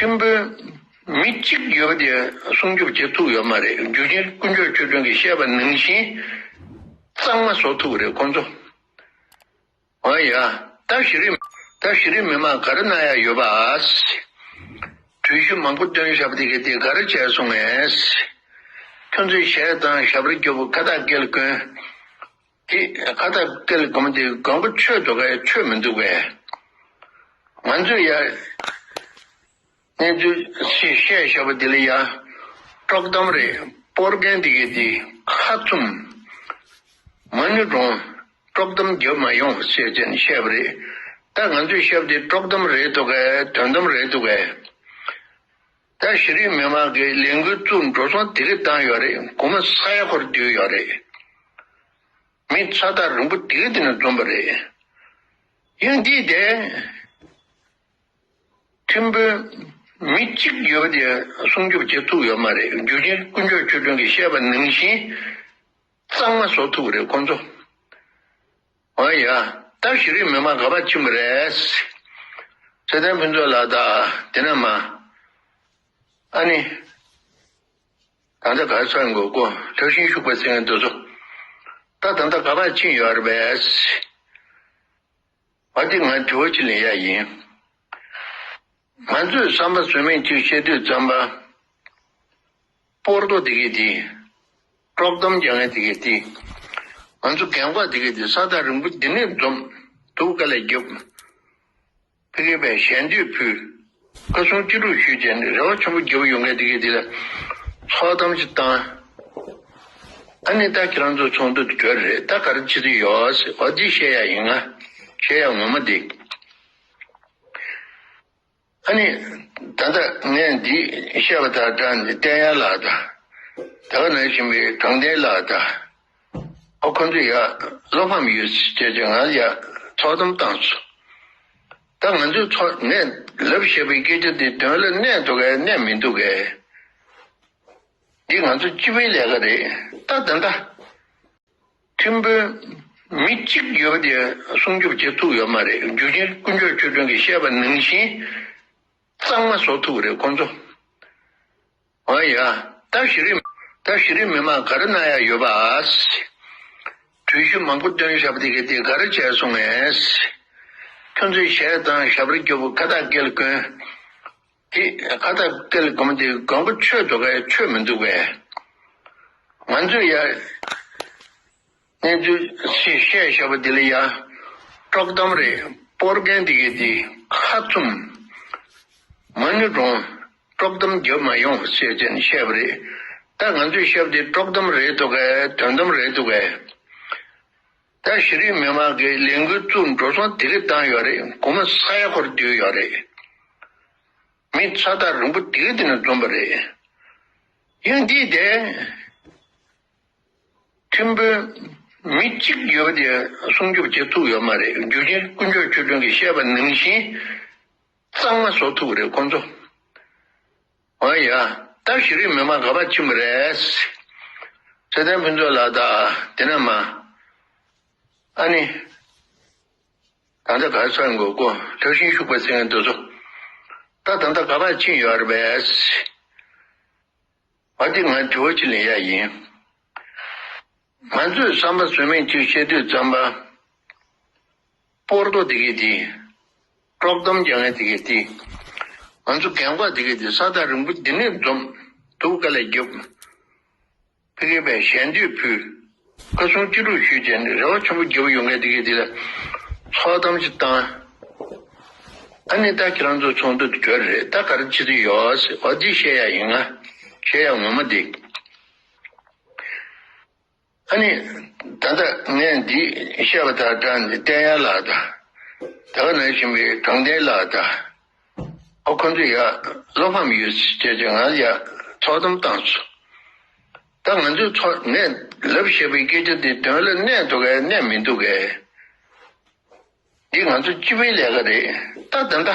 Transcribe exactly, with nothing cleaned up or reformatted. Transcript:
ཁྲིམས་དཔོན་མི་གཅིག་ཡོད་པ་དེ་སྲུང་སྐྱོབ་བྱེད་ཐུབ་ཡོད་མ་རེད། འཇུ་ཆེན་དཀོན་མཆོག་ཆོས་སྒྲོན་གྱིས་བཤད་པ་ནང་བཞིན་གཙང་མ་བཟོ་ཐུབ་རེད་ཁོང་ཚོ། འོ་ཡ། ད་གཞི་རིམ་ད་གཞི་རིམ་མི་མང་ག་རེ་གནང་ཡ་ཡོད་པ། གྲོས་གཞི་མང་པོ་བཏོན་བཞག་པ་དེ་ག་དེ་ག་རེ་བྱས་སོང་ངས། ཁྱོད་ཚོས་གཞས་དང་ཞབས་བྲོ་རྒྱབ་པོ་ཁ་བཏགས་སྐེ་ལ་གོན། དེ་ཁ་བཏགས་སྐེ་ལ་གོན་པ་དེ་གོན་པ་ཆོས་འདུག་གས་ཆོས་མི་འདུག་གས། ང་ཚོས་ཡ། གནས་ཚུལ་ཞིག་བཤད་བཞག་པ་འདི་ལ་ཡ། དཀྲོག་གཏམ་རེད། སྤོར་མཁན་འདི་གས་འདི་ཁ་བཙུམ། མ་ཎི་གྲོང་དཀྲོག་གཏམ་རྒྱབ་མ་ཡོང་ཟེར་བྱས་ནས་བཤད་པ་རེད། ད་ང་ཚོས་བཤད་པ་འདི་དཀྲོག་གཏམ་རེད་འདུག་གས་དོན་གཏམ་རེད་འདུག་གས། ད་གཞི་རིམ་མི་མང་གིས་ལས་འགུལ་བཙུགས་འགྲོ་སོང་དེ་གས་བཏང་ཡོད་རེད། སྒོར་མོ་ས་ཡ་འཁོར་བསྡུས་ཡོད་རེད། མི་ས་ཐག་རིང་པོ་དེ་གས་འདི་ནས་འཛོམས་པ་རེད། ཡང་འདི་དེ། ཁྲིམས་དཔོན་མི་གཅིག་ཡོད་པ་དེ་སྲུང་སྐྱོབ་བྱེད་ཐུབ་ཡོད་མ་རེད། འཇུ་ཆེན་དཀོན་མཆོག་ཆོས་སྒྲོན་གྱིས་བཤད་པ་ནང་བཞིན་གཙང་མ་བཟོ་ཐུབ་རེད་ཁོང་ཚོ། འོ་ཡ། ད་གཞི་རིམ་མི་མང་ག་པར་ཕྱིན་པ་རེད། ཚེ་བརྟན་ཕུན་ཚོགས་ལགས་དང་དེ་ན་མ། ཨ་ནི། ད་ལྟ་ག་རེ་ཚོར་དགོས་ཀོ། ཐབས་ཤེས་ཤུགས་པ་ཟེར་མཁན་དེ་ཚོ། ད་ད་ལྟ་ག་པར་ཕྱིན་ཡོད་རེད་པས། ཨ་དེ་ང་དྲི་བ་ཅིག་ལེན་ཡ་ཡིན། ང་ཚོས་བསམ་པ་བཟོ་མིན་ཅིག་བཤད་དུས་ཙམ་པ། སྤོར་ཏོ་དེ་གས་དེ། དཀྲོག་གཏམ་རྒྱག་མཁན་དེ་གས་དེ། ང་ཚོ་རྒན་འཁོགས་དེ་གས་དེ་ས་ཐག་རིང་པོ་འདི་ནས་འཛོམས། དུག་དཀའ་ལས་རྒྱབ། ཕ་གི་པས་ཞལ་འདེབས་ཕུལ། ཁ་སང་ཅི་སྒྲུབ་ཞུས་བྱས་ནས་རེ་བ་ཆེན་པོ་རྒྱབ་ཡོང་མཁན་དེ་གས་དེ་ལ། ཚོགས་གཏམ་ཅིག་བཏང་། ཨ་ནི་ད་ཁྱེད་རང་ཚོ་ཚོགས་འདུ་དེ་གྲོལ་རེད། ད་ག་རེ་བྱེད་ཀྱི་ཡོད་ཟེར། འོ་འདི་བཤད་ཡ་ཡིན། ང་བཤད་ཡ་ངོ་མ་འདི། ཨ་ནི། ད་ལྟ་ངས་འདི་བཤད་པ་དང་སྦྲགས་ནས་བསྟན་ཡར་ལགས་དང་། ད་ག་ནང་བཞིན་པའི་དྲང་བདེན་ལགས་དང་། ཨ་ཁོ་ཚོ་ཡ། བློ་ཕམ་ཡོད་ཟེར་བྱས་ང་ཡ། ཚོགས་གཏམ་བཏང་སོང་། ད་ང་ཚོའི་ཚོགས་ངས་ལབ་བཤད་པའི་སྐད་ཆ་འདི་དོན་ལ་གནས་འདུག་གས་གནས་མི་འདུག་གས། འདི་ང་ཚོ་སྤྱི་པའི་ལས་ཀ་རེད། ད་ད་ད། ཁྲིམས་དཔོན་མི་གཅིག་ཡོད་པ་དེ་སྲུང་སྐྱོབ་བྱེད་ཐུབ་ཡོད་མ་རེད། འཇུ་ཆེན་དཀོན་མཆོག་ཆོས་སྒྲོན་གྱིས་བཤད་པ་ནང་བཞིན་གཙང་མ་བཟོ་ཐུབ་རེད་ཁོང་ཚོ། འོ་ཡ། ད་གཞི་རིམ་ད་གཞི་རིམ་མི་མང་ག་རེ་གནང་ཡ་ཡོད་པ། གྲོས་གཞི་མང་པོ་བཏོན་བཞག་པ་དེ་གས་དེ་ག་རེ་བྱས་སོང་ངས། ཁྱོད་ཚོས་གཞས་དང་ཞབས་བྲོ་རྒྱབ་པོ་ཁ་བཏགས་སྐེ་ལ་གོན། དེ་ཁ་བཏགས་སྐེ་ལ་གོན་པ་དེ་གོན་པ་ཆོས་འདུག་གས་ཆོས་མི་འདུག་གས། ང་ཚོས་ཡ། གནས་ཚུལ་ཞིག་བཤད་བཞག་པ་འདི་ལ་ཡ། དཀྲོག་གཏམ་རེད། སྤོར་མཁན་འདི་གས་འདི་ཁ་བཙུམ། མ་ཎི་གྲོང་དཀྲོག་གཏམ་རྒྱབ་མ་ཡོང་ཟེར་བྱས་ནས་བཤད་པ་རེད། ད་ང་ཚོས་བཤད་པ་དེ་དཀྲོག་གཏམ་རེད་འདུག་གས་དོན་གཏམ་རེད་འདུག་གས། ད་གཞི་རིམ་མི་མང་གིས་ལས་འགུལ་བཙུགས་འགྲོ་སོང་དེ་གས་བཏང་ཡོད་རེད། སྒོར་མོ་ས་ཡ་འཁོར་བསྡུས་ཡོད་རེད། མི་ས་ཐག་རིང་པོ་དེ་གས་དེ་ནས་འཛོམས་པ་རེད། ཡང་འདི་དེ། ཁྲིམས་དཔོན་མི་གཅིག་ཡོད་པ་དེ་སྲུང་སྐྱོབ་བྱེད་ཐུབ་ཡོད་མ་རེད། འཇུ་ཆེན་དཀོན་མཆོག་ཆོས་སྒྲོན་གྱིས་བཤད་པ་ནང་བཞིན་གཙང་མ་བཟོ་ཐུབ་རེད་ཁོང་ཚོ། འོ་ཡ། ད་གཞི་རིམ་མི་མང་ག་པར་ཕྱིན་པ་རེད། ཚེ་བརྟན་ཕུན་ཚོགས་ལགས་དང་དེ་ན་མ། ཨ་ནི། ད་ལྟ་ག་རེ་ཚོར་དགོས་ཀོ། ཐབས་ཤེས་ཤུགས་པ་ཟེར་མཁན་དེ་ཚོ། ད་ད་ལྟ་ག་པར་ཕྱིན་ཡོད་རེད་པས། ཨ་དེ་ང་དྲི་བ་ཅིག་ལེན་ཡ་ཡིན། ང་ཚོས་བསམ་པ་བཟོ་མིན་ཅིག་བཤད་དུས་ཙམ་པ། སྤོར་ཏོ་དེ་གས་དེ། དཀྲོག་གཏམ་རྒྱག་མཁན་དེ་གས་དེ། ང་ཚོ་རྒན་འཁོགས་དེ་གས་དེ་ས་ཐག་རིང་པོ་འདི་ནས་འཛོམས། དུག་དཀའ་ལས་རྒྱབ། ཕ་གི་པས་ཞལ་འདེབས་ཕུལ། ཁ་སང་ཅི་སྒྲུབ་ཞུས་བྱས་ནས་རེ་བ་ཆེན་པོ་རྒྱབ་ཡོང་མཁན་དེ་གས་དེ་ལ། ཚོགས་གཏམ་ཅིག་བཏང་། ཨ་ནི་ད་ཁྱེད་རང་ཚོ་ཚོགས་འདུ་དེ་གྲོལ་རེད། ད་ག་རེ་བྱེད་ཀྱི་ཡོད་ཟེར། འོ་འདི་བཤད་ཡ་ཡིན། ང་བཤད་ཡ་ངོ་མ་འདི། ཨ་ནི། ད་ལྟ་ངས་འདི་བཤད་པ་དང་སྦྲགས་ནས་བསྟན་ཡར་ལགས་དང་། ད་ག་ནང་བཞིན་པའི་དྲང་བདེན་ལགས་དང་། ཨ་ཁོ་ཚོ་ཡ། བློ་ཕམ་ཡོད་ཟེར་བྱས་ང་ཡ། ཚོགས་གཏམ་བཏང་སོང་། ད་ང་ཚོའི་ཚོགས་ངས་ལབ་བཤད་པའི་སྐད་ཆ་དེ་དོན་ལ་གནས་འདུག་གས་གནས་མི་འདུག་གས། འདི་ང་ཚོ་སྤྱི་པའི་ལས་ཀ་རེད། ད་ད་ད།